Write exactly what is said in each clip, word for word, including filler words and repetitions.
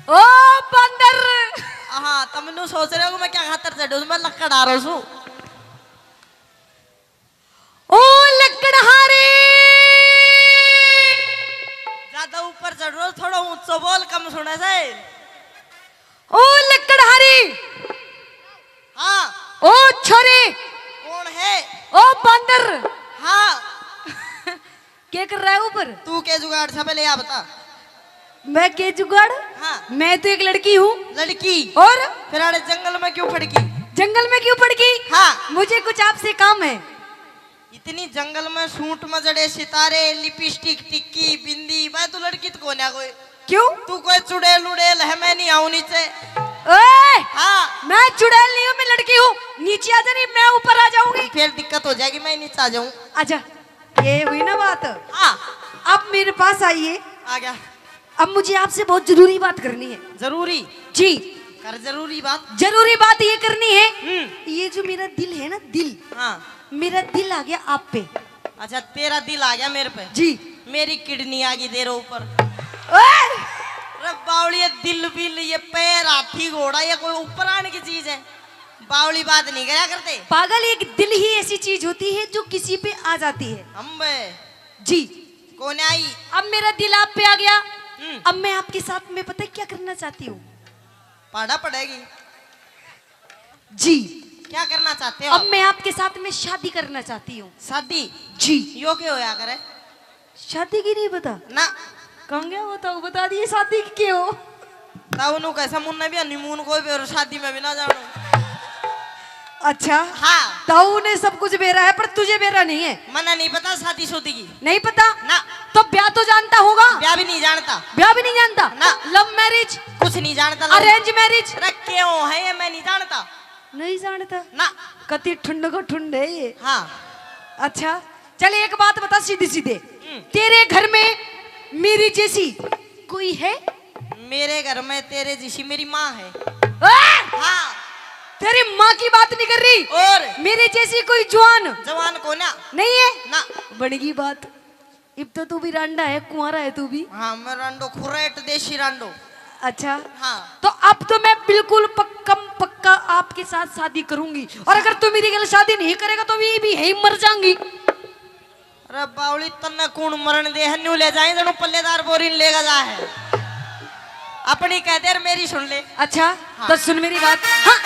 ओ बंदर। हाँ, तुम न्यू सोच रहे हो कि मैं क्या खातर चढ़ू, मैं लकड़हारो सूं। ओ लकड़हारे। ज्यादा ऊपर चढ़ रहे हो, थोड़ा ऊंचो बोल, कम सुने से। ओ लकड़हारे। हाँ। ओ छोरे। कौन है? ओ बंदर। हाँ। के कर रहा है ऊपर? तू के जुगाड़ था, पहले या बता। मैं के जुगाड़? हाँ। मैं तो एक लड़की हूँ। लड़की? और? फिर आड़े जंगल में क्यों फड़की? जंगल में क्यों फड़की? हाँ। मुझे कुछ आपसे काम है। इतनी जंगल में सूट में जड़े सितारे, लिपस्टिक, टिक्की, बिंदी, मैं तो लड़की तो कोन्या कोई। क्यों? तू कोई चुड़ैल उड़ैल है, मैं नहीं आऊं नीचे। ओए! हाँ। मैं चुड़ैल नहीं हूँ, मैं लड़की हूँ। नीचे आ जा, नहीं मैं ऊपर आ जाऊंगी। फिर दिक्कत हो जाएगी, मैं नीचे आ जाऊं। आजा। ये हुई ना बात। हाँ। अब मेरे पास आइए। आ गया। अब मुझे आपसे बहुत जरूरी बात करनी है। जरूरी? जी। कर जरूरी बात। जरूरी बात ये करनी है। हम्म। ये जो मेरा दिल है ना, दिल। हाँ। मेरा दिल आ गया आप पे। अच्छा, तेरा दिल आ गया मेरे पे? जी। मेरी किडनी आ गई तेरे ऊपर। ओए! अरे बावड़िए, दिल बिल, ये पैर, हाथी घोड़ा, ये कोई ऊपर आने की चीज है? बावली बात नहीं करा करते। पागल, एक दिल ही ऐसी चीज होती है जो किसी पे आ जाती है। अम्बे। जी। कौन आई? अब मेरा दिल आप पे आ गया। हम्म। अब मैं आपके साथ में पता है क्या करना चाहती हूँ? पाड़ा पड़ेगी। जी। क्या करना चाहते हो अब आप? मैं आपके साथ में शादी करना चाहती हूँ। शादी? जी। यो के होया करे? शादी की नहीं पता? ना। कहाँ गया वो तो बता दिए शादी की के हो। ताऊ नु कैसा मुन्ना भी हनीमून को भी और शादी में भी ना जानो। अच्छा। हाँ। ताऊ ने सब कुछ बेरा है पर तुझे बेरा नहीं है। मना नहीं पता शादी शुदी की। नहीं पता? ना। तो ब्याह तो जानता होगा? ब्याह भी नहीं जानता। ब्याह भी नहीं जानता? ना। Love marriage? कुछ नहीं जानता। Arrange marriage? अरे क्यों है ये, मैं नहीं जानता। नहीं जानता? ना। कति ठुंड का ठुंड है ये। हाँ। अच्छा, चल एक बात बता सीधी सीधे, हम्म। तेरे घर में मेरी जैसी कोई है? मेरे घर में तेरे जैसी मेरी माँ है। ए! हाँ। तेरी माँ की बात नहीं कर रही। और? मेरे जैसी कोई जवान? जवान कोन्या। नहीं है? ना। बनेगी बात। इब तो तू भी रांडा है, कुंवारा है तू भी। हाँ, मैं रांडो, खुरेट देसी रांडो। अच्छा। हाँ। तो अब तो मैं बिल्कुल पक्कम पक्का आपके साथ शादी करूंगी, और अगर तू मेरी गल शादी नहीं करेगा तो भी, भी यहीं मर जाऊंगी। अरे बावली, तन्ने कौन मरण दे है? न्यू ले जाए जणु पल्लेदार बोरी ने लेगा जा है। अपनी कह दे और मेरी सुन ले। अच्छा, हाँ। तो सुन मेरी बात। हाँ।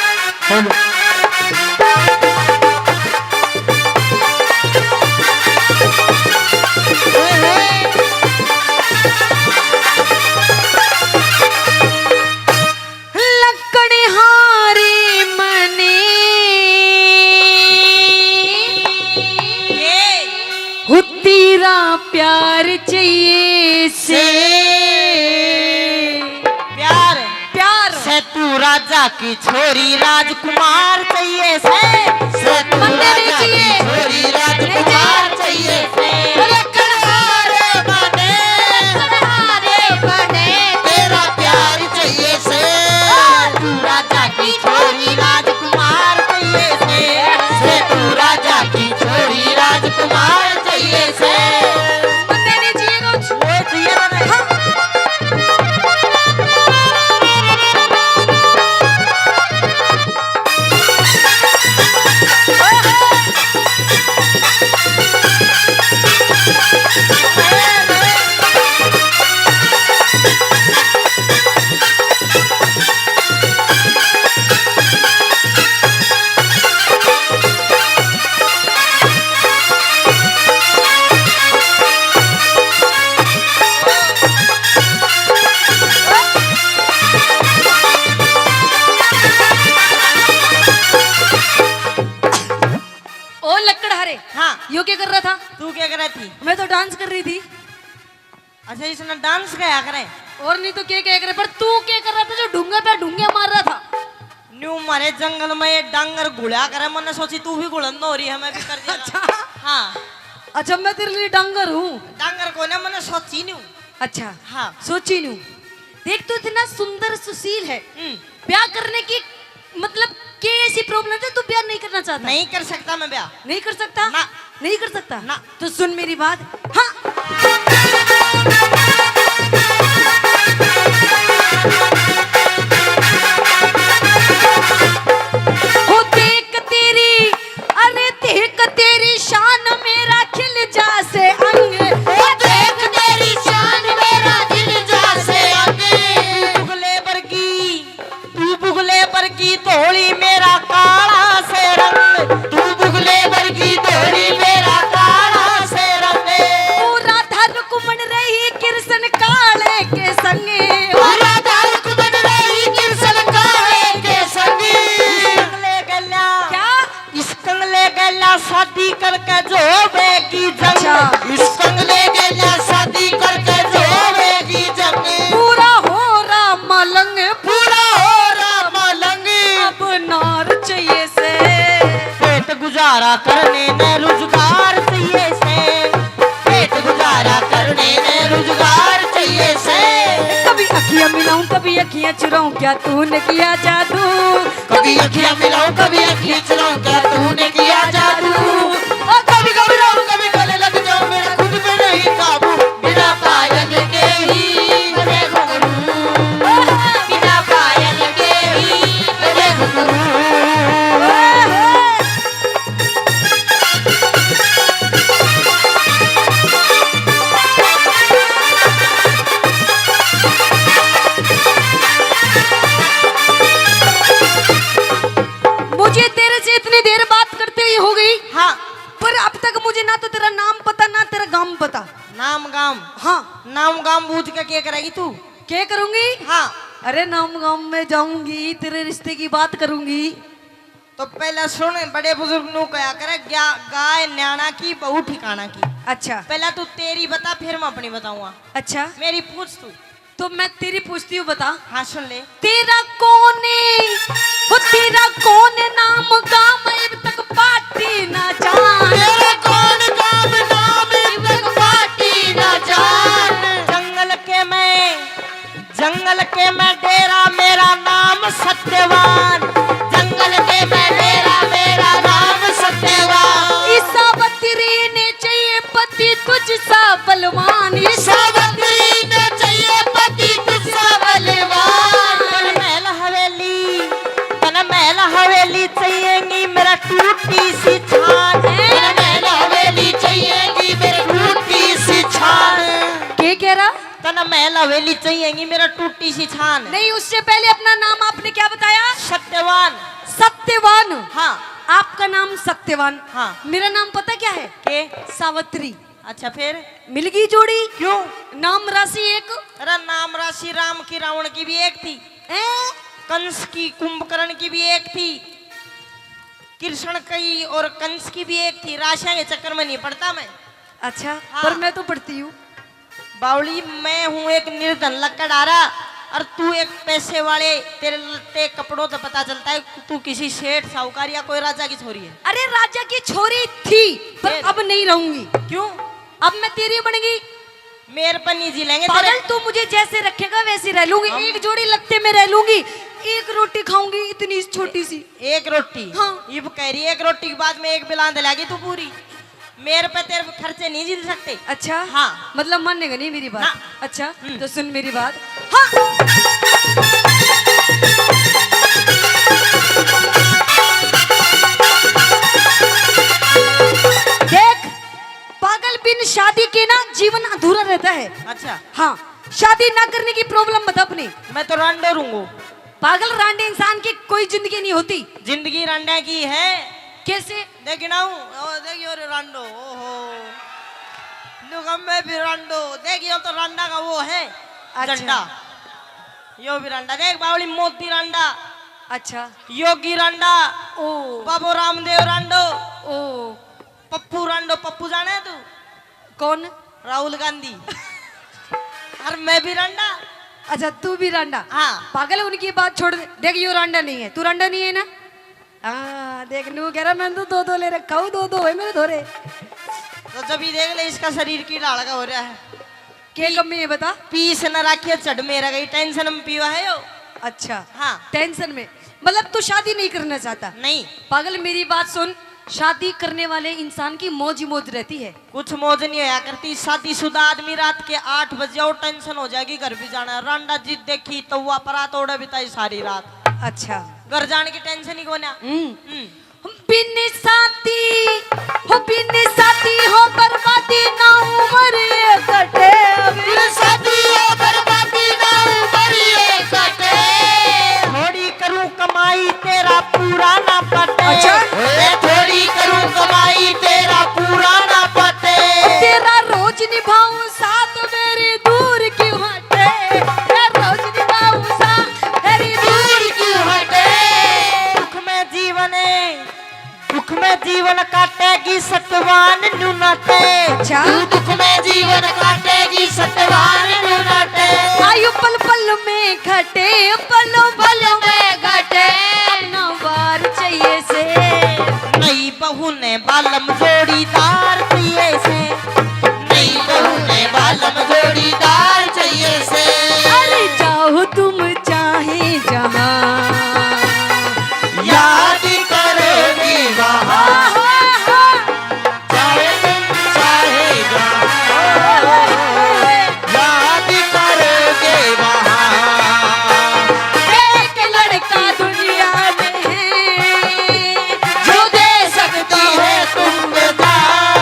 लकड़हारे मने ये। हो तेरा प्यार चाहिए से। प्यार। प्यार। से तू राजा की छोरी राजकुमार चाहिए से। से तू मन्ने नहीं राजा की चाहिए। छोरी नहीं राजकुमार चाहिए। चाहिए से। अरे कलहार बने। कलहार बने। तेरा प्यार चाहिए से। तू राजा की छोरी राजकुमार चाहिए से। से तू राजा की छोरी राजकुमार चाहिए से। मन्ने नहीं चाहिए कुछ। वो चाहिए मन्ने। हाँ। ओ लकड़हारे, हाँ। यो क्या कर रहा था? तू क्या कर रही थी? मैं तो डांस कर रही थी। अच्छा, इसने डांस कहा करे? और नहीं तो क्या कहा करे, पर तू क्या कर रहा था जो ढूंगे पे ढूंगे मार रहा था? न्यू मारे जंगल में ये डांगर घुला करे, मैंने सोची तू भी घुलन हो रही है, मैं भी कर दिया। अच्छा। हाँ। अच्छा, मैं तेरे लिए डांगर हूँ। डांगर को ना, मैंने सोची न्यू। अच्छा। हाँ। सोची न्यू। देख, तू इतना सुंदर सुशील है, हम्म। ब्याह करने की मतलब के ऐसी प्रॉब्लम है, तू ब्याह नहीं करना चाहता? नहीं कर सकता मैं ब्याह। नहीं कर सकता? ना। नहीं कर सकता? ना। तो सुन मेरी बात। हाँ। होवेगी जंग। अच्छा। इस कंगले के ना शादी करके जो होवेगी जंग। पूरा हो रहा मलंग, पूरा हो रहा मलंग। अब नार चाहिए से। पेट गुजारा करने ने रुजगार चाहिए से। पेट गुजारा करने ने रुजगार चाहिए से। कभी अखियां मिलाऊं, कभी अखियां चुराऊं, क्या तूने किया जादू? कभी अखियां मिलाऊं, कभी अखियां चुराऊं, क्या तूने किया जादू? और कभी घबराऊं, कभी गले लग जाऊं, मेरा खुद पे नहीं काबू। बिना पायल के ही बजे घुंघरू, बिना पायल के ही बजे घुंघरू। मुझे तेरे से इतनी देर बात करते ही हो गई, हाँ। पर अब तक मुझे ना तो तेरा नाम पता, ना तेरा गांव पता। नाम गांव? हाँ। नाम गांव बूझ के क्या करेगी तू? क्या करूंगी? हाँ। अरे, नाम गांव में जाऊंगी, तेरे रिश्ते की बात करूंगी। तो पहले सुन, बड़े बुजुर्ग नू कहा करे, "ग्या-, गाय न्याणा की, बहू ठिकाना की।" अच्छा। पहले तू तेरी बता, फिर मैं अपनी बताऊंगा। अच्छा। मेरी पूछ तू। तो मैं तेरी पूछती हूँ, बता। हाँ, सुन ले। तेरा कौन है, वो तेरा कौन है नाम गाम, इब तक पाटी ना जान। तेरा कौन गाम नाम, इब तक पाटी ना जान। जंगल के मैं, जंगल के मैं डेरा, मेरा नाम सत्यवान। जंगल के मैं डेरा, मेरा नाम सत्यवान। इस सावित्री ने चाहिए पति तुझ सा बलवान। इस सावित्री ने चाहिए पति तुझ सा बलवान। तन महल हवेली, तन महल हवेली चाहिएगी मेरा टूटी सी छान। तन महल हवेली चाहिएगी मेरा टूटी सी छान। के कह रहा? तन महल हवेली चाहिएगी मेरा टूटी सी छान। नहीं, उससे पहले अपना नाम आपने क्या बताया? सत्यवान। सत्यवान। हाँ। आपका नाम सत्यवान। हाँ। मेरा नाम पता क्या है? के? सावित्री। अच्छा, फिर? मिल गई जोड़ी। क्यों? नाम राशि एक। अरे, नाम राशि राम की रावण की भी एक थी। हैं? कंस की कुंभकर्ण की भी एक थी। कृष्ण की और कंस की भी एक थी। राशियां के चक्कर में नहीं पड़ता मैं। अच्छा, हाँ। पर मैं तो पड़ती हूँ। बावली, मैं हूँ एक निर्धन लकड़हारा और तू एक पैसे वाले। तेरे लत्ते कपड़ों से पता चलता है तू किसी सेठ साहूकार या कोई राजा की छोरी है। अरे, राजा की छोरी थी, पर फिर? अब नहीं रहूंगी। क्यों? अब मैं तेरी बन गई। मेरे पर नहीं जी लेंगे पागल, तेरे। तू मुझे जैसे रखेगा वैसे रह लूंगी। हम एक जोड़ी लत्ते में रह लूंगी, एक रोटी खाऊंगी इतनी छोटी सी। एक रोटी? हाँ। इब कह रही है एक रोटी के बाद में एक बिलांद लागी तू पूरी। मेरे पे तेरे खर्चे नहीं झेल सकते। अच्छा? हाँ। मतलब मानेगा नहीं मेरी बात? ना। अच्छा, हम्म। तो सुन मेरी बात। हाँ। देख, पागल, बिन शादी के ना जीवन अधूरा रहता है। अच्छा। हाँ, शादी ना करने की प्रॉब्लम बता अपनी। मैं तो रांडो रहूंगा। पागल, रांडे इंसान की कोई जिंदगी नहीं होती। जिंदगी रांडा की है। कैसे? देख ना हूँ, ओ, देख यो रे रांडो, ओहो। नु गम में भी रांडो, देख यो तो रांडा का वो है, अच्छा। झंडा। यो भी रांडा, देख बावली मोती रांडा। अच्छा। योगी रांडा। ओ। बाबू रामदेव रांडो। ओ। पप्पू रांडो, पप्पू जाने है तू? कौन? राहुल गांधी। और मैं भी रांडा। अच्छा, तू भी रांडा? हाँ। पागल, उनकी बात छोड़ दे। देख, यो रांडा नहीं है, तू रांडा नहीं है ना? हाँ, देख, नू कह रहा, "मैं तो दो दो ले रखा हूँ, दो दो है मेरे धोरे।" तो जब ही देख ले, इसका शरीर की ढाल का हो रहा है। के पी-, कमी है बता? पीस न राखिए, चढ़ मेरा गई, टेंशन में पियो है यो। अच्छा, हाँ। टेंशन में, मतलब तू शादी नहीं करना चाहता? नहीं। पागल, मेरी बात सुन, शादी करने वाले इंसान की मौज ही मौज रहती है। कुछ मौज नहीं होया करती। शादीशुदा आदमी रात के आठ बज जाओ, टेंशन हो जाएगी, घर भी जाना है। रांडा जिद देखी, तवा परात ओढ़े बिताई सारी रात। अच्छा। घर जाने की टेंशन ही कोन्या। हम्म। हम्म। बिन शादी, हो बिन शादी हो बर्बादी ना उम्र ये कटे। बिन शादी हो बर्बादी ना उम्र ये कटे। थोड़ी करूं कमाई तेरा पूरा ना पटे। अच्छा। ए, थोड़ी करूं कमाई तेरा पूरा ना पटे। तेरा रोज निभाऊं साथ मेरी दूर क्यों हटे। तेरा रोज निभाऊं साथ मेरी दूर क्यों हटे। दुख में जीवन, दुख में जीवन काटेगी सतवान नू। अच्छा। तू दुख में जीवन काटेगी, सतवार नु नाटे। आयु पल पल में घटे, पल पल में घटे। अपना बार चाहिए से। नई बहू ने बालम जोड़ीदार चाहिए से। नई बहू ने बालम जोड़ीदार चाहिए से। अरे जाओ तुम चाहे जहाँ। याद करोगी वहाँ। चाहे तुम चाहे जहाँ। याद करोगे वहाँ। एक लड़का दुनिया में है, जो दे सकती है तुमको जान।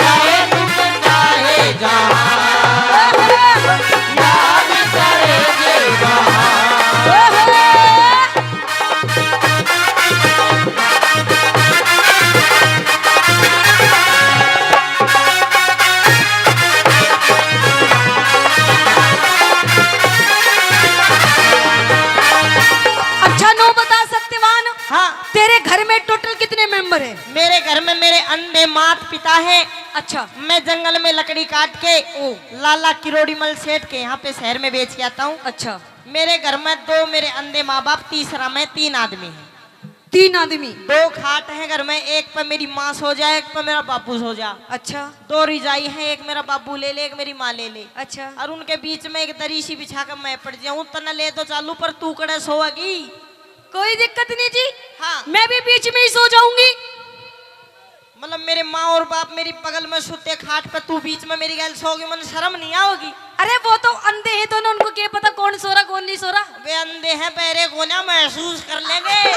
चाहे तुम चाहे जहाँ, याद करोगे वहाँ। अच्छा, नो बता सत्यवान, हाँ। तेरे घर में टोटल कितने मेंबर हैं? मेरे घर में मेरे अंधे माता पिता हैं। अच्छा। मैं जंगल में लकड़ी काट के ओ। लाला किरोड़ीमल सेठ के यहाँ पे शहर में बेच के आता हूँ। अच्छा। मेरे घर में दो मेरे अंधे माँ बाप, तीसरा मैं, तीन आदमी हैं। तीन आदमी? दो खाट हैं घर में, एक पे मेरी माँ सो जाए, एक पे मेरा बाबू सो जा। अच्छा। दो रिजाई हैं, एक मेरा बाबू ले ले, एक मेरी माँ ले ले। अच्छा। और उनके बीच में एक दरी सी बिछा के मैं पड़ जाऊं, तन्ने ले तो चालू, पर तू कड़े सोएगी? कोई दिक्कत नहीं जी। हाँ। मैं भी बीच में ही सो जाऊंगी। मतलब मेरे माँ और बाप मेरी बगल में सुते खाट पे, तू बीच में मेरी गैल सोगी, मन शर्म नहीं आओगी? अरे वो तो अंधे हैं तो ना, उनको क्या पता कौन सो रहा कौन नहीं सो रहा। वे अंधे हैं, बहरे को ना महसूस कर लेंगे।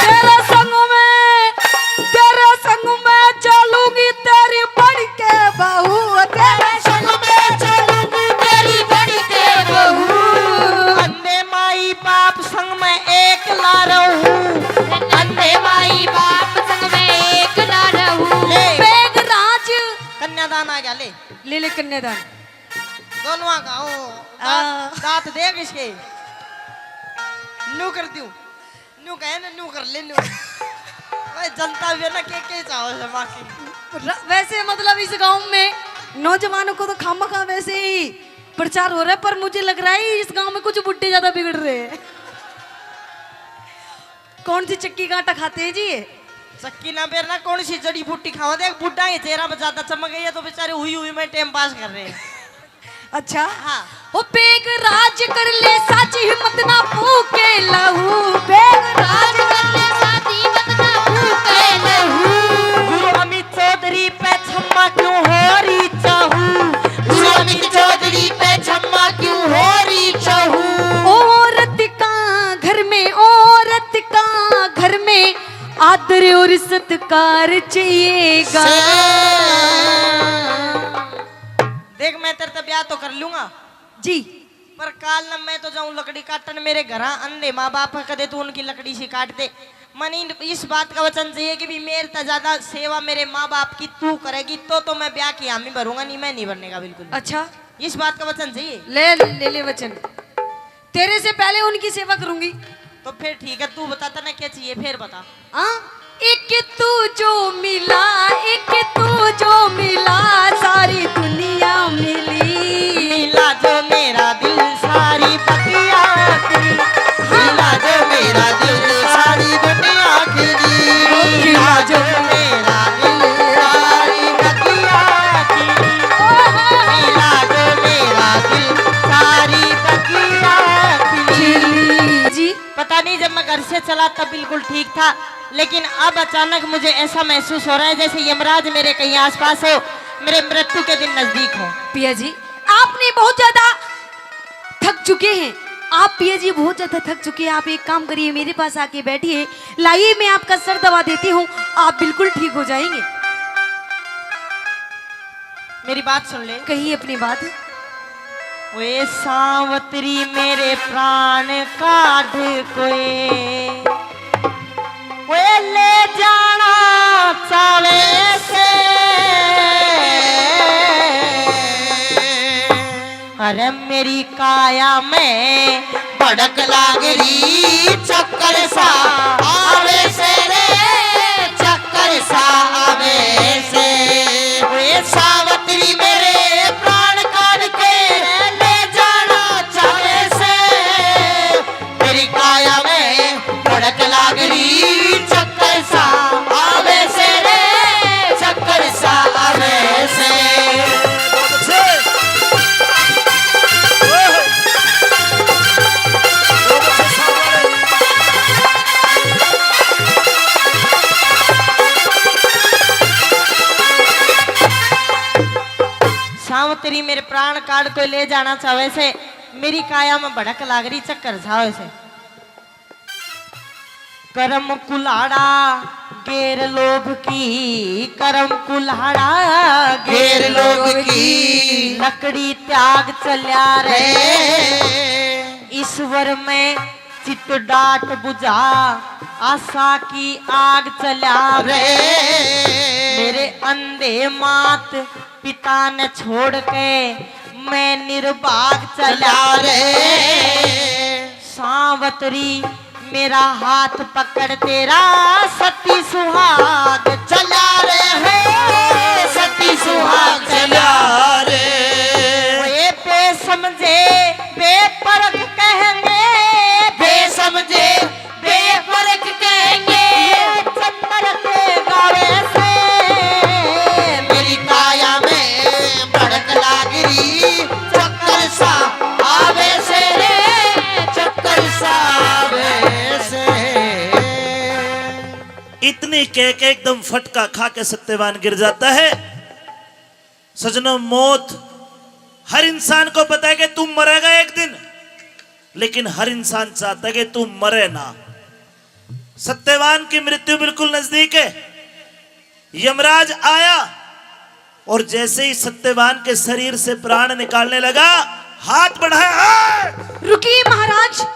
तेरे संग में, तेरे संग में चलूंगी तेरी बन के बहू, तेरे संग में चलूंगी तेरी बन के बहू। अंधे माई बाप संग में एक ला रहूं। अंधे माई बाप संग में एक ला रहूं। ले। बेगराज। कन्यादान आ गया, ले। ले ले कन्यादान। दोनों का, ओ, आ। दांत, दांत देख इसके। नू कर दूं। नू कहे ना, नू कर ले, नू। ओए, जनता भी है ना, के, के चाहो से बाकी। र-, वैसे मतलब इस गांव में नौजवानों को तो खामखा वैसे ही प्रचार हो रहा है, पर मुझे लग रहा है इस गांव में कुछ बुड्ढे ज्यादा बिगड़ रहे हैं। कौन सी चक्की का आटा खाते हैं जी ये? चक्की ना बेर ना, कौन सी जड़ी बूटी खावा? देख, बुड्ढा ये चेहरा पे ज्यादा चमक गई है, तो बेचारे हुई हुई में टाइम पास कर रहे हैं। अच्छा। हाँ। ओ बेग राज कर ले, साची हिम्मत ना फूके लहू। बेग राज कर ले, साची हिम्मत ना फूके लहू। गुरु अमित चौधरी पे छम्मा क्यों हो रही चाहू? गुरु अमित चौधरी पे छम्मा क्यों हो रही चाहू? औरत का घर में, औरत का घर में आदर और सत्कार चाहिएगा। से- देख, मैं तेरे ते ब्याह तो कर लूंगा जी, पर काल न मैं तो जाऊं लकड़ी काटन, मेरे घरा अंधे माँ बाप है, कदे तू उनकी लकड़ी सी काट दे। मने इन-, इस बात का वचन चाहिए कि भी मेरे ते ज्यादा सेवा मेरे माँ बाप की तू करेगी तो, तो मैं ब्याह की हामी भरूंगा, नहीं मैं नहीं भरने का बिल्कुल। अच्छा। इस बात का वचन चाहिए। ले, ले, ले वचन। तेरे से पहले उनकी सेवा करूंगी। तो फिर ठीक है, तू बता, तने क्या चाहिए, फिर बता। हाँ? एक तू जो मिला, एक तू जो मिला, सारी दुनिया मिली। मिला जो मेरा दिल, सारी बगिया खिली। मिला जो मेरा दिल, सारी दुनिया खिली। मिला जो मेरा दिल, सारी बगिया खिली। मिला जो मेरा दिल, सारी बगिया खिली। जी। पता नहीं, जब मैं घर से चला तब बिल्कुल ठीक था, लेकिन अब अचानक मुझे ऐसा महसूस हो रहा है जैसे यमराज मेरे कहीं आसपास हो, मेरे मृत्यु के दिन नजदीक हो। पिया जी, आपने बहुत ज्यादा थक चुके हैं, आप पिया जी बहुत ज्यादा थक चुके हैं। आप एक काम करिए, मेरे पास आके बैठिए, लाइए मैं आपका सर दबा देती हूँ, आप बिल्कुल ठीक हो जाएंगे। मेरी बात सुन ले। कही अपनी बात। ओए सावतरी मेरे प्राण काढ़ कोए, ओए ले जाना चावे से। अरे मेरी काया में भड़क लाग री, चक्कर सा आवे से रे, चक्कर सा आवे से। वे सावतरी मेरे प्राण काढ़ के ले जाना चाहे से। मेरी काया में भड़क लाग री, चक्कर सा आवे से रे, चक्कर सा आवे से। सावतरी मेरे प्राण काढ़ के ले जाना चाहे से, मेरी काया में भड़क लाग री, चक्कर सा आवे से। करम कुल्हाड़ा गैर लोग की, करम कुल्हाड़ा गैर लोग की, लकड़ी त्याग चल्या रे। ईश्वर में चित डाट बुझा, आशा की आग चल्या रे। मेरे अंधे मात पिता ने छोड़ के मैं निर्भाग चल्या रे। सावतरी मेरा हाथ पकड़ तेरा सती सुहाग चल्या रे, हो सती सुहाग चल्या रे। वे बेसमझे बेपरख कहेंगे, बेसमझे बेफर्क कहेंगे। चंद्र के गावे से मेरी काया में भड़क लाग री, चक्कर सा आवे से रे, चक्कर सा आवे से। इतनी कह के एकदम फटका खा के सत्यवान गिर जाता है। सजनों, मौत हर इंसान को पता है कि तू मरेगा एक दिन, लेकिन हर इंसान चाहता है कि तू मरे ना। सत्यवान की मृत्यु बिल्कुल नजदीक है। यमराज आया और जैसे ही सत्यवान के शरीर से प्राण निकालने लगा, हाथ बढ़ाया, "ए!" रुकिए महाराज।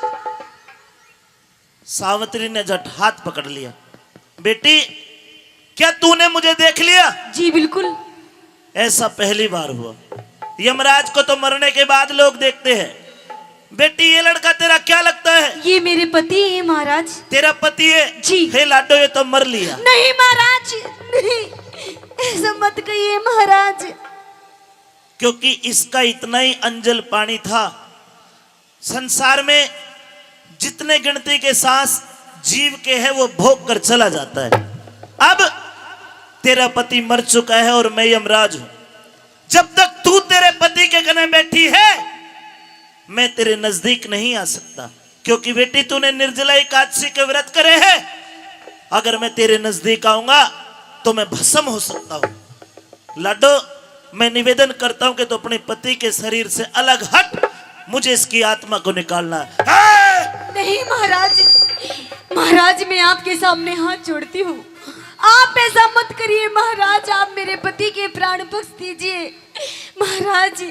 सावित्री ने झट हाथ पकड़ लिया। "बेटी, क्या तूने मुझे देख लिया?" "जी बिल्कुल।" ऐसा पहली बार हुआ। यमराज को तो मरने के बाद लोग देखते हैं। "बेटी, ये लड़का तेरा क्या लगता है?" "ये मेरे पति हैं महाराज।" "तेरा पति है?" "जी।" "हे लाडो, ये तो मर लिया।" "नहीं महाराज, नहीं, ऐसा मत कहिए महाराज।" क्योंकि इसका इतना ही अंजल पानी था। संसार में जितने गिनती के सांस जीव के हैं, वो भोग कर चला जाता है। अब तेरा पति मर चुका है और मैं यमराज हूं। जब तक तू तेरे पति के कने बैठी है, मैं तेरे नजदीक नहीं आ सकता, क्योंकि बेटी, तूने निर्जला एकादशी के व्रत करे हैं। अगर मैं तेरे नजदीक आऊंगा तो मैं भस्म हो सकता हूं। लाडो, मैं निवेदन करता हूं कि तू अपने पति के शरीर से अलग हट, मुझे इसकी आत्मा को निकालना है। नहीं महाराज, महाराज, मैं आपके सामने हाथ जोड़ती हूँ, आप ऐसा मत करिए महाराज, आप मेरे पति के प्राण बख्श दीजिए महाराज।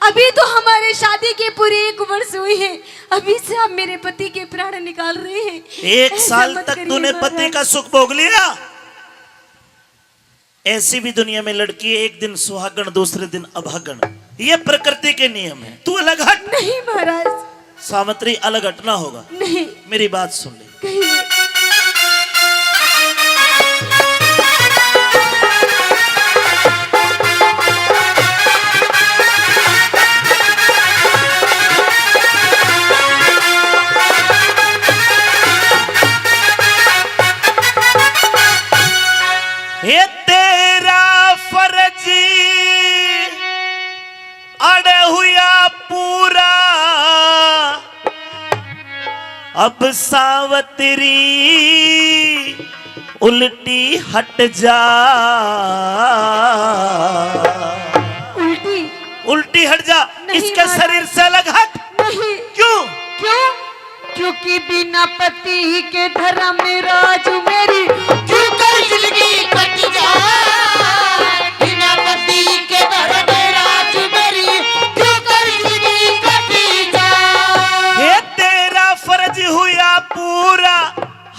अभी तो हमारे शादी के पूरे एक वर्ष हुए हैं, अभी से आप मेरे पति के प्राण निकाल रहे हैं। एक साल तक तूने पति का सुख भोग लिया, ऐसी भी दुनिया में लड़की है, एक दिन सुहागण, दूसरे दिन अभागण। ये प्रकृति के नियम है। तू अलग हट। नहीं महाराज। सावित्री, अलग हटना होगा। नहीं। मेरी बात सुन ले। कहिए। हे तेरा फर्ज अड़ हुआ पूरा, अब सावतरी उल्टी हट जा। उल्टी? उल्टी हट जा, नहीं इसके महाराज। शरीर से अलग हट। नहीं। क्यों? क्यों? क्योंकि बिना पति के धर्म राज मेरी क्यों कर जिंदगी कट जा। बिना पति के धर्म राज मेरी क्यों कर जिंदगी कट जा। हे तेरा फर्ज हुआ पूरा,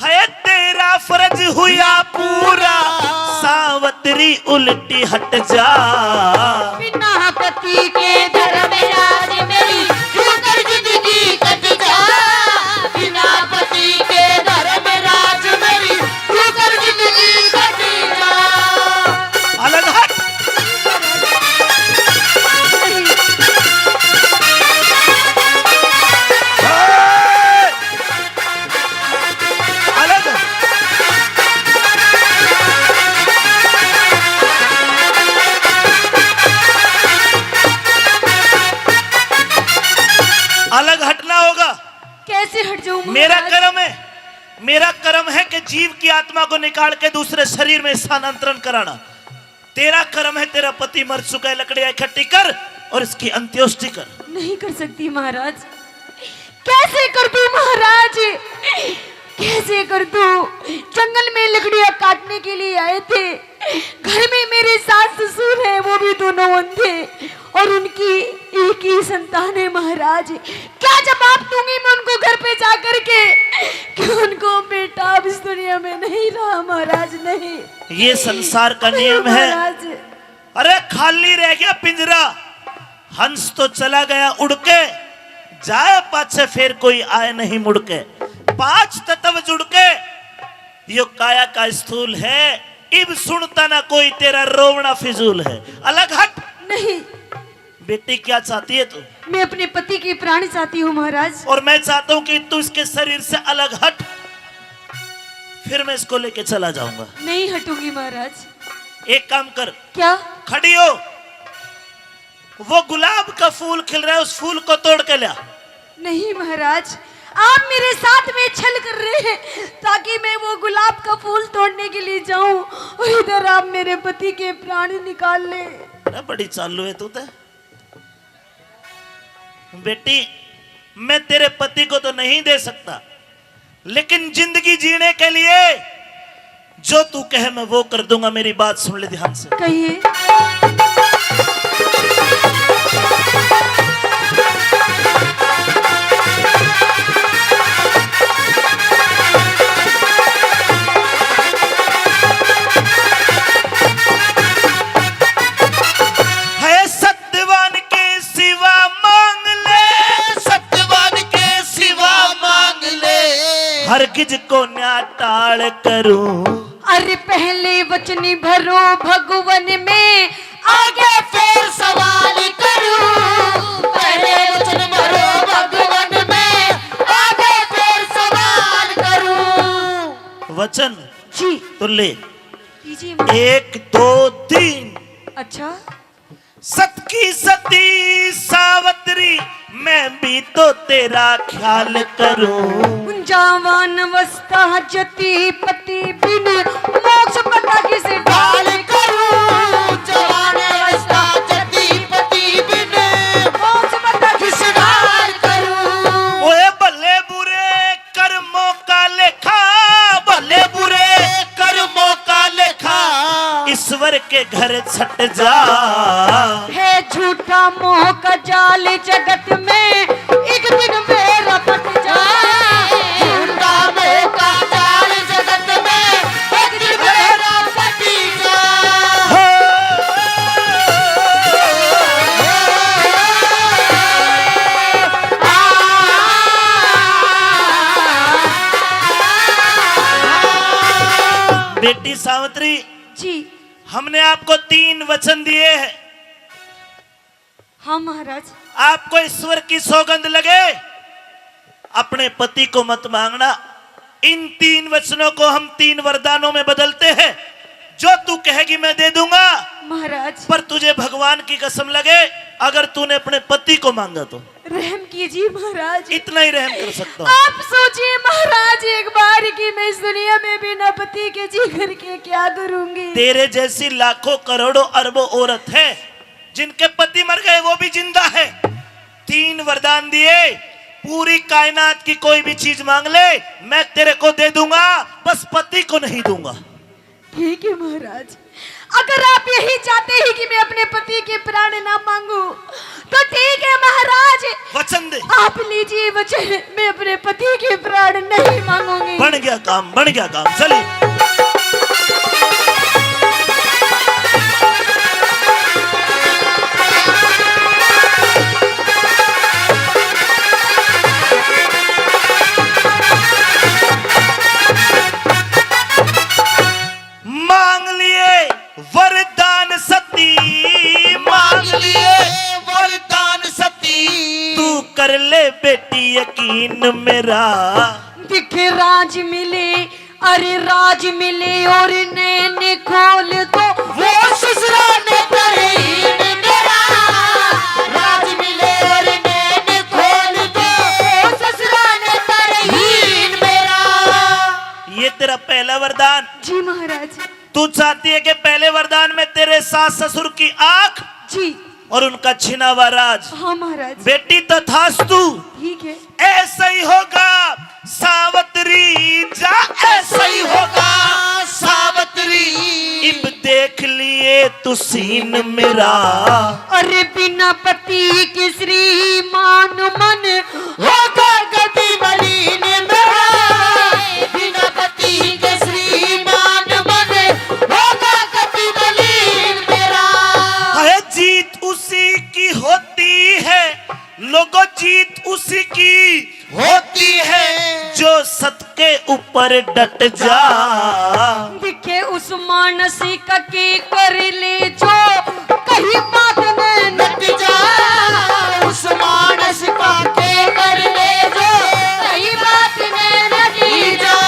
है तेरा फर्ज हुआ पूरा, सावतरी उल्टी हट जा। बिना पति के धर्म राज अलग हटना होगा। कैसे हट जाऊं मेरा महाराज? कर्म है, मेरा कर्म है कि जीव की आत्मा को निकाल के दूसरे शरीर में स्थानांतरण कराना। तेरा कर्म है, तेरा पति मर चुका है, लकड़ियां इकट्ठी कर और इसकी अंत्येष्टि कर। नहीं कर सकती महाराज। कैसे कर दूं महाराज, कैसे कर दूं? जंगल में लकड़ियां काटने के लिए आए थे, घर में मेरे सास ससुर हैं, वो भी दोनों अंधे, और उनकी एक ही संतान है महाराज। क्या जवाब दूंगी मैं उनको घर पे जा करके कि उनको बेटा अब इस दुनिया में नहीं रहा महाराज, नहीं। ये संसार का नियम है। महाराज। अरे, खाली रह गया पिंजरा, हंस तो चला गया उड़ के, जाए पाछे फिर कोई आए नहीं मुड़ के। पांच तत्व जुड़ के यो काया का स्थूल है। इब सुनता ना कोई, तेरा रोवना फिजूल है। अलग हट। नहीं। बेटी, क्या चाहती है तू? मैं अपने पति के प्राण चाहती हूँ महाराज। और मैं चाहता हूँ कि तू इसके शरीर से अलग हट, फिर मैं इसको लेके चला जाऊंगा। नहीं हटूंगी महाराज। एक काम कर। क्या? खड़ी हो, वो गुलाब का फूल खिल रहा है, उस फूल को तोड़ के ला। नहीं महाराज, आप मेरे साथ में छल कर रहे हैं ताकि मैं वो गुलाब का फूल तोड़ने के लिए जाऊं और इधर आप मेरे पति के प्राण निकाल ले। अरे, बड़ी चालू है तू तो। बेटी, मैं तेरे पति को तो नहीं दे सकता, लेकिन जिंदगी जीने के लिए जो तू कहे, मैं वो कर दूंगा। मेरी बात सुन ले ध्यान से। कहिए। है सत्यवान के सिवा मांग ले, सत्यवान के सिवा मांग ले, हरगिज को न्या टाल करूं। अरे, पहले वचन भरो भगवन में, आगे फिर सवाल करूं। पहले वचन भरो भगवन में, आगे फिर सवाल करूं। वचन जी। तो ले। कीजिए। एक, दो, तीन। अच्छा। सत की सती सावतरी, मैं भी तो तेरा ख्याल करूं। जवान अवस्था जति पति बिन, मोक्ष पता किस ढाल करूं। जवान अवस्था जति पति बिन, मोक्ष पता किस ढाल करूं। ओए भले बुरे कर्मों का लेखा, भले बुरे कर्मों का लेखा, ईश्वर के घर छट जा। है झूठा मोह का जाल जगत में, एक दिन बेरा पट जा। झूठा मोह का जाल जगत में, एक दिन बेरा पट जा। हो। बेटी सावित्री जी, हमने आपको तीन वचन दिए हैं। हाँ महाराज। आपको ईश्वर की सौगंध लगे, अपने पति को मत मांगना। इन तीन वचनों को हम तीन वरदानों में बदलते हैं। जो तू कहेगी मैं दे दूंगा महाराज। पर तुझे भगवान की कसम लगे, अगर तूने अपने पति को मांगा तो। रहम कीजिए महाराज। इतना ही रहम कर सकता हूँ। आप सोचिए महाराज एक बार कि मैं इस दुनिया में बिना पति के जी करके क्या करूंगी। तेरे जैसी लाखों करोड़ों अरबों औरत है, जिनके पति मर गए वो भी जिंदा है। तीन वरदान दिए, पूरी कायनात की कोई भी चीज मांग ले, मैं तेरे को दे दूंगा, बस पति को नहीं दूंगा। ठीक है महाराज, अगर आप यही चाहते हैं कि मैं अपने पति के प्राण ना मांगू, तो ठीक है महाराज, वचन दे। आप लीजिए वचन, मैं अपने पति के प्राण नहीं मांगूंगी। बन गया काम, बन गया काम, चलिए। मांग लिए वरदान सती, मांग लिए वरदान सती, तू कर ले बेटी यकीन मेरा। दिखे राज मिले, अरे राज मिले और नैन खोल दो, वो ससुरा ने करे ईन मेरा। राज मिले और नैन खोल दो, वरदान। जी महाराज। तू चाहती है कि पहले वरदान में तेरे सास ससुर की आंख जी। और उनका छिना हुआ राज। हाँ महाराज। बेटी तथास्तु। ठीक है। ऐसा ही होगा सावतरी जा, ऐसा ही होगा सावतरी। इब देख लिए तू सीन मेरा। अरे बिना पति के श्रीमान मन होगा कति मलिन मेरा। बिना पति के श्रीमान मन होगा कति मलिन मेरा। है जीत उसी की होती है, लोगों, जीत उसी की होती है जो सत के ऊपर डट जा। दिखे उस मानस का के कर ले जो कहीं बात में नट जा। उस मानस का के कर ले जो कहीं बात में नट जा।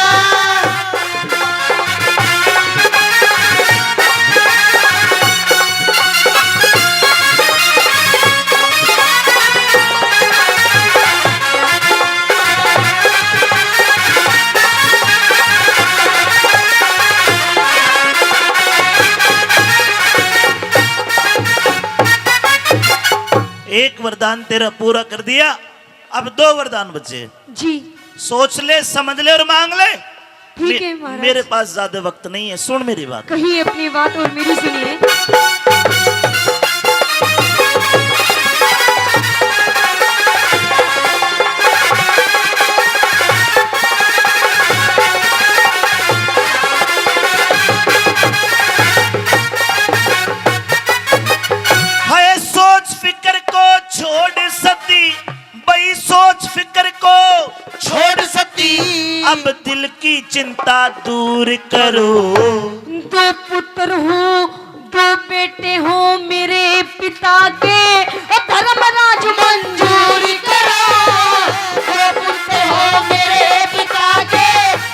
एक वरदान तेरा पूरा कर दिया, अब दो वरदान बचे। जी। सोच ले, समझ ले और मांग ले। ठीक मे-, है महाराज। मेरे पास ज्यादा वक्त नहीं है, सुन मेरी बात। कहिए अपनी बात और मेरी सुनिए। हाय सोच फिक्र को छोड़ सती, बई सोच फिक्र को छोड़ सती। अब दिल की चिंता दूर करो। दो पुत्र हो, दो बेटे हो मेरे पिता के, धर्मराज मंजूर करो। दो पुत्र हो मेरे पिता के,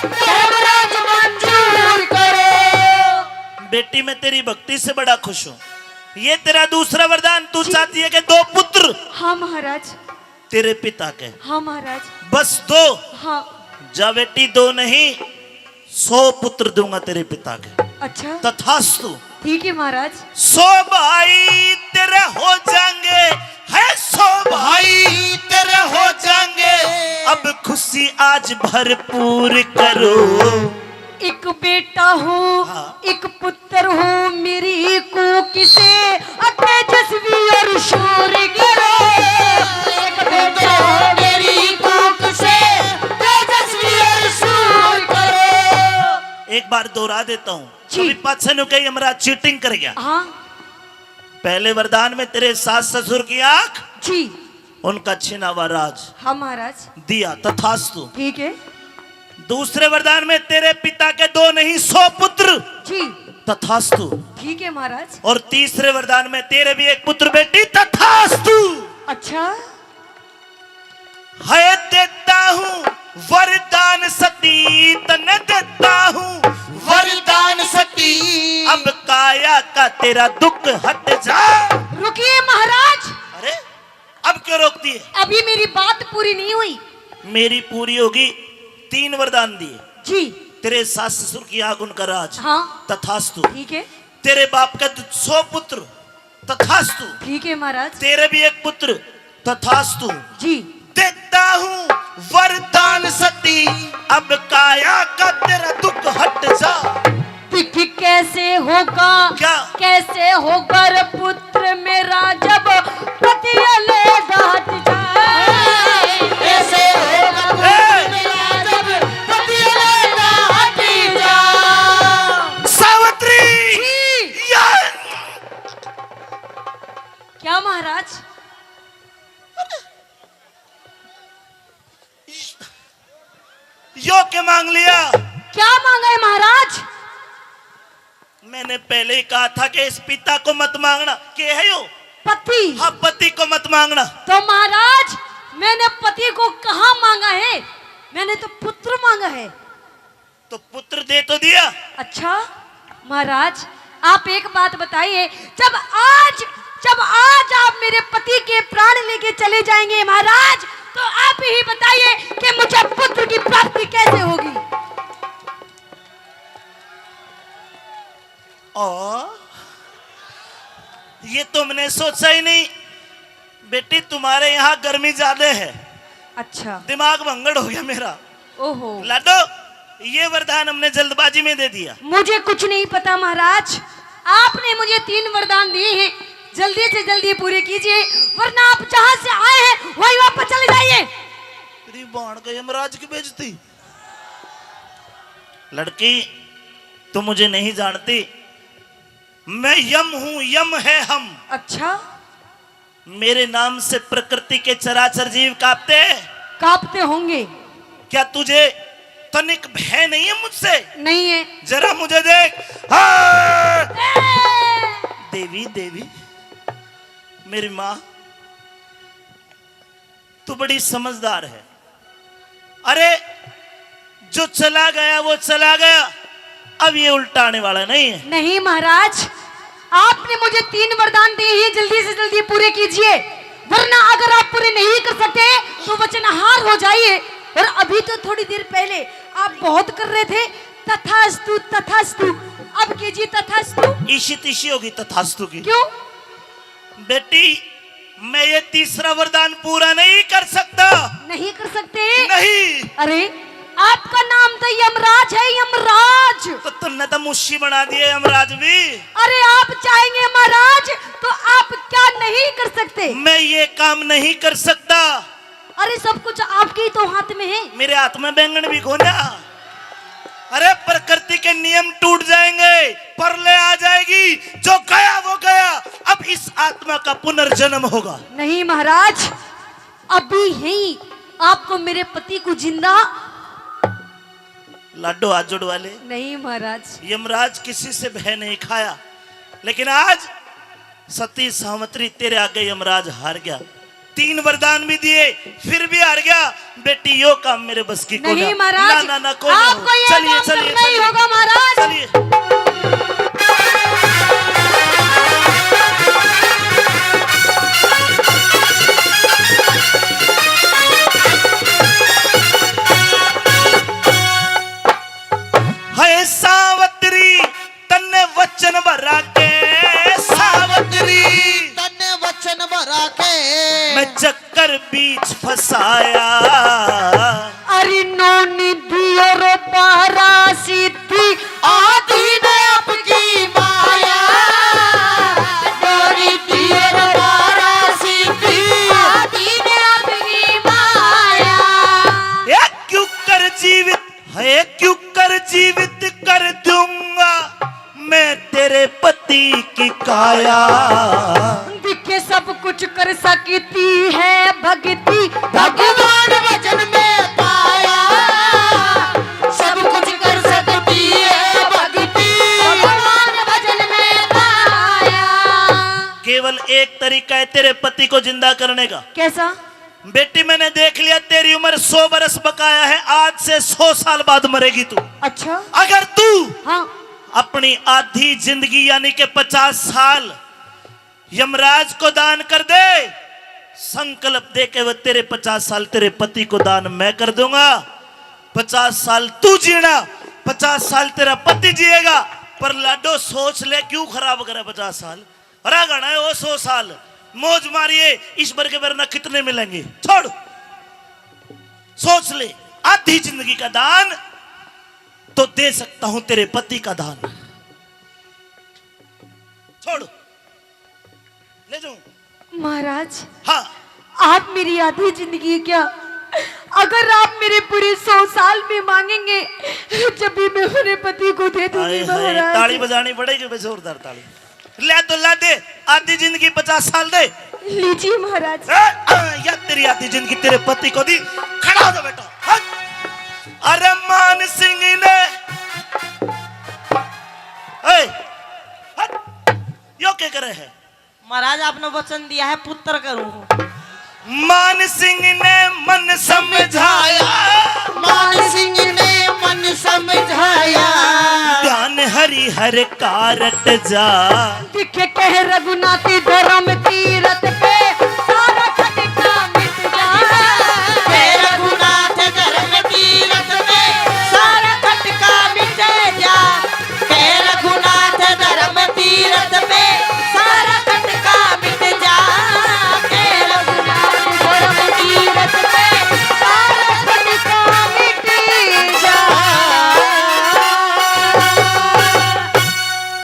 धर्मराज मंजूर करो। बेटी, मैं तेरी भक्ति से बड़ा खुश हूँ। ये तेरा दूसरा वरदान, तू जी। चाहती है कि दो पुत्र हाँ महाराज। तेरे पिता के। हाँ महाराज। बस दो? हाँ। जा बेटी, दो नहीं, सौ पुत्र दूंगा तेरे पिता के। अच्छा। तथास्तु। ठीक है महाराज। सौ भाई तेरे हो जाएंगे, है सौ भाई तेरे हो जाएंगे। अब खुशी आज भरपूर करो। एक बेटा हो, हाँ। एक पुत्र हो मेरी कोख से, तेजस्वी और शूर करो। एक बेटा हो मेरी कोख से, तेजस्वी और शूर करो। एक बार दोहरा देता हूँ, जी। कभी पाछे नु कही हमारा चीटिंग कर गया। हाँ। पहले वरदान में तेरे सास ससुर की आंख, जी। उनका छिना हुआ राज। हाँ महाराज। दिया, तथास्तु। ठीक है। दूसरे वरदान में तेरे पिता के दो नहीं सौ पुत्र। जी। तथास्तु। ठीक है महाराज। और तीसरे वरदान में तेरे भी एक पुत्र बेटी, तथास्तु। अच्छा। है देता हूँ वरदान सती, तने देता हूँ वरदान सती। अब काया का तेरा दुख हट जा। रुकिए महाराज। अरे, अब क्यों रोक दिए? अभी मेरी बात पूरी नहीं हुई। मेरी पूरी होगी। तीन वरदान दिए। जी। तेरे सास ससुर की आंख उनका राज। हाँ। तथास्तु। ठीक है। तेरे बाप का सौ पुत्र। तथास्तु। ठीक है महाराज। तेरे भी एक पुत्र। तथास्तु। जी। देता हूँ वरदान सती, अब काया का तेरा दुख हट जा। दिख कैसे होगा, क्या? कैसे होगा रे पुत्र मेरा जब पति अलग हट जाए? कैसे होगा पुत्र ए! मेरा जब पति अलग हट जाए? सावित्री! जी। या! क्या महाराज? यो के मांग लिया? क्या मांगा है महाराज? मैंने पहले ही कहा था कि इस पिता को मत मांगना। के है यो? पति। हाँ, पति को मत मांगना। तो महाराज, मैंने पति को कहाँ मांगा है? मैंने तो पुत्र मांगा है। तो पुत्र दे तो दिया। अच्छा महाराज, आप एक बात बताइए, जब आज, जब आज आप मेरे पति के प्राण लेके चले जाएंगे महाराज, तो आप ही बताइए कि मुझे पुत्र की प्राप्ति कैसे होगी? ओ, ये तो मैंने सोचा ही नहीं। बेटी, तुम्हारे यहाँ गर्मी ज्यादा है। अच्छा। दिमाग भंगड़ हो गया मेरा। ओहो। लाडो, ये वरदान हमने जल्दबाजी में दे दिया। मुझे कुछ नहीं पता महाराज, आपने मुझे तीन वरदान दिए हैं, जल्दी से जल्दी पूरे कीजिए, वरना आप जहां से आए हैं वहीं वापस चले जाइए। तेरी बाण का यमराज की बेइज्जती। लड़की, तुम मुझे नहीं जानती, मैं यम हूं, यम है हम। अच्छा। मेरे नाम से प्रकृति के चराचर जीव कांपते हैं। कांपते होंगे। क्या तुझे तनिक भय नहीं है मुझसे? नहीं है। जरा मुझे देख। हाँ! ए! देवी, देवी, मेरी माँ, तू बड़ी समझदार है। अरे, जो चला गया वो चला गया, अब ये उल्टा आने वाला नहीं है। नहीं महाराज, आपने मुझे तीन वरदान दिए हैं, जल्दी से जल्दी पूरे कीजिए, वरना अगर आप पूरे नहीं कर सकते तो वचनहार हो जाइए। और अभी तो थोड़ी देर पहले आप बहुत कर रहे थे तथास्तु, तथास्तु, अब कीजिए तथास्तु। इशी तिशी होगी तथास्तु की। क्यों? बेटी, मैं ये तीसरा वरदान पूरा नहीं कर सकता। नहीं कर सकते? नहीं। अरे, आपका नाम तो यमराज है, यमराज। तो तुमने तो मुशी बना दिया यमराज भी। अरे, आप चाहेंगे महाराज तो आप क्या नहीं कर सकते? मैं ये काम नहीं कर सकता। अरे, सब कुछ आपके ही तो हाथ में है। मेरे हाथ में बैंगन भी कोन्या। अरे, प्रकृति के नियम टूट जाएंगे, प्रलय आ जाएगी, जो गया वो गया। अब इस आत्मा का पुनर्जन्म होगा। नहीं महाराज, अभी ही आपको मेरे पति को जिंदा। लाडो, हाथ जोड़वा ले। नहीं महाराज। यमराज किसी से भय नहीं खाया, लेकिन आज सती सावित्री, तेरे आगे यमराज हार गया। तीन वरदान भी दिए, फिर भी हार गया। बेटी, यो काम मेरे बस की कोन्या। नहीं महाराज, ना, ना, ना, कोन्या। आपको ये चलिए, काम चलिए, करना ही चलिए। होगा महाराज। चलिए। हाय सावित्री, तन्ने वचन भरा के सावित्री, तन्ने वचन भरा के मैं चक्कर बीच फंसाया। अरे नौ निधि और बारह सिद्धि, आधी ने आपकी माया। नौ निधि और बारह सिद्धि, आधी ने आपकी माया। ए क्यों कर जीवित है, क्यों कर जीवित कर दूंगा मैं तेरे पति की काया। दिखे सब कुछ कर सकती है भक्ति, भगवान भजन में पाया। सब कुछ कर सकती है भक्ति, भगवान भजन में पाया। केवल एक तरीका है तेरे पति को जिंदा करने का। कैसा? बेटी, मैंने देख लिया, तेरी उम्र सौ बरस बकाया है, आज से सौ साल बाद मरेगी तू। अच्छा। अगर तू हाँ। अपनी आधी जिंदगी यानी कि पचास साल यमराज को दान कर दे, संकल्प दे के वो तेरे पचास साल तेरे पति को दान मैं कर दूंगा। पचास साल तू जीना, पचास साल तेरा पति जिएगा। पर लाडो, सोच ले, क्यों खराब करे पचास साल? अरे घणा है वो सौ साल, मौज मारिए, इस बर के बर ना कितने मिलेंगे। छोड़, सोच ले, आधी जिंदगी का दान तो दे सकता हूं, तेरे पति का दान। छोड़, ले जाऊं। महाराज, हाँ। आप मेरी आधी जिंदगी क्या, अगर आप मेरे पूरे सौ साल भी मांगेंगे, जब भी मैं अपने पति को दे दूंगी। हाय, हाय, महाराज। ताली बजानी पड़ेगी बे, जोरदार ताली। ले तो ला दे, आधी जिंदगी पचास साल दे। लीजिए महाराज। ए, आ, या तेरी आधी जिंदगी तेरे पति को दी। खड़ा हो जा बेटा। हट। अरे मान सिंह ने, ए, हट। यो के करे है? महाराज, आपने वचन दिया है, पुत्र करूं। मान सिंह ने मन समझाया। मान सिंह ने मन समझाया। ध्यान हरि हर का रट जा। दिखे कह रघुनाथ धर्म